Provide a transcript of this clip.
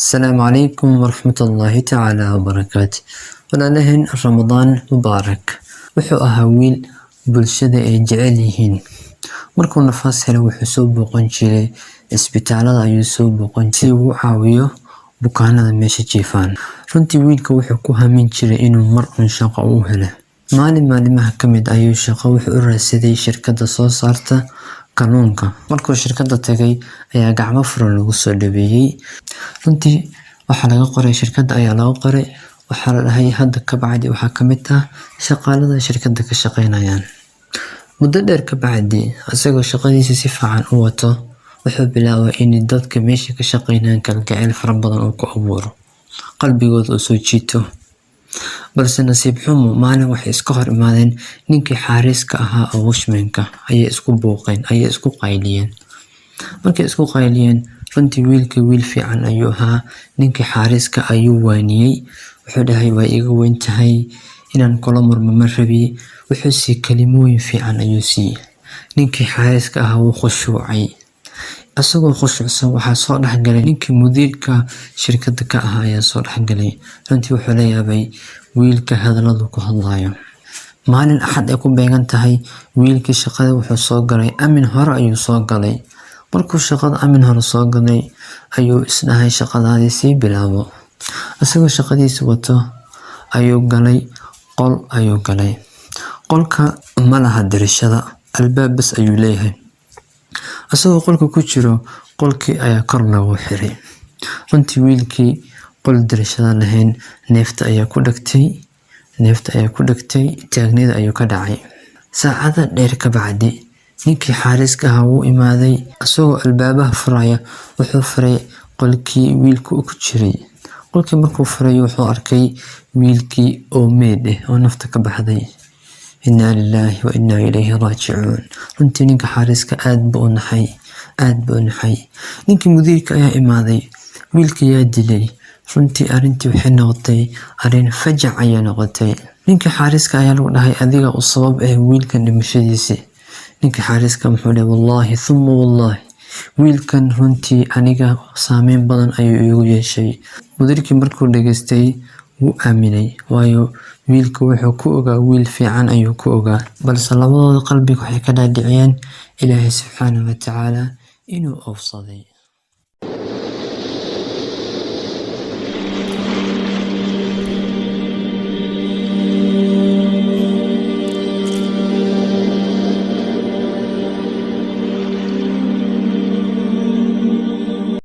Asalaamu calaykum waraxmatullaahi tacaala wabarakaatu. Walaalaheen, Ramadaan mubaarak. Wuxuu ahaa wiil bulshada ay jecel yihiin. Markuu nafaas helo, wuxuu soo booqan jiray isbitaalada ayuu soo booqan si uu u caawiyo bukaanada meesha jiifaan. Runtii wiilka wuxuu ku hamin jiray inuu mar un shaqo u helo. Maalin maalimaha ka mid ayuu shaqo wuxuu u raadsaday shirkadda soo saarta kalluunka. Markuu shirkadda tagay ayaa gacmo furan lagu soo dhaweeyey. Runtii waxaa laga qoray shirkadda ayaa laga qoray. Waxaa la dhahay, hadda ka bacdi waxaa ka mid ah shaqaalada shirkadda ka shaqeynayaan. Muddo dheer ka bacdi, isagoo shaqadiisa si fiican u wato, wuxuu bilaabay in dadka meesha ka shaqeynayaan kalgacayl fara badan uu ku abuuro, qalbigooda uu soo jiito. Balse nasiib xumo, maalin waxay iska hor imaadeen ninkii xaariska ahaa oo watchmanka ayay isku buuqeen, ayay isku qayliyeen. Markay isku qayliyeen, runtii wiilka wiil fiican ayuu ahaa. Ninkii xaariska ayuu waaniyey. Wuxuu dhahay, "Waa iga weyn tahay, inaan kula murmo ma rabi." Wuxuu siiyey kalimooyin fiican ayuu siiyey. Ninkii xaariska ahaa wuu khushuucay. Isagoo khushuucsan waxaa soo dhexgalay ninkii mudiirka shirkadda ka ahaa ayaa soo dhexgalay. Runtii wuxuu la yaabay wiilka hadalladu ku hadlayo. Maalin Axad ay ku beegan tahay, wiilkii shaqada wuxuu soo galay amin hore ayuu soo galay. Markuu shaqada amin hore soo galay ayuu isdhahay, shaqadaadii sii bilaabo. Isagoo shaqadiisa wato ayuu galay qol ayuu galay. Qolka ma laha dariishada, albaab bas ayuu leeyahay. Isagoo qolka ku jiro, qolkii ayaa kor loogu xiray. Runtii wiilkii qol dariishada lahayn, neefta ayaa ku dhagtay, neefta ayaa ku dhagtay, taagnida ayuu ka dhacay. Saacada dheer ka bacdi, ninkii xaariska ahaa wuu imaaday. Isagoo albaabaha furaya, wuxuu furay qolkii wiilka ku jiray. Qolkii markuu furay, wuxuu arkay wiilkii oo meyd ah oo nafta ka baxday. Innaa lilaahi wa innaa ilayhi raajicuun. Runtii ninka xaariska aad buu u naxay, aad buu u naxay. Ninkii mudiirka ayaa imaaday. Wiilka yaa dilay? Runtii arrintii waxay noqotay arrin fajac ayay noqotay. Ninkii xaariska ayaa lagu dhahay, "Adiga u sabab ah wiilkan dhimashadiisi." Ninkii xaariska muxuu dhahay? "Wallaahi thumma wallaahi, wiilkan runtii aniga saameyn badan ayuu iigu yeeshay." Mudiirkii markuu dhageystay wuu aaminay, waayo wiilka wuxuu ku ogaa wiil fiican ayuu ku ogaa. Balse labadooda qalbiga waxay ka dhaadhiciyeen Ilaahay subxaanahu wa tacaala inuu oofsaday.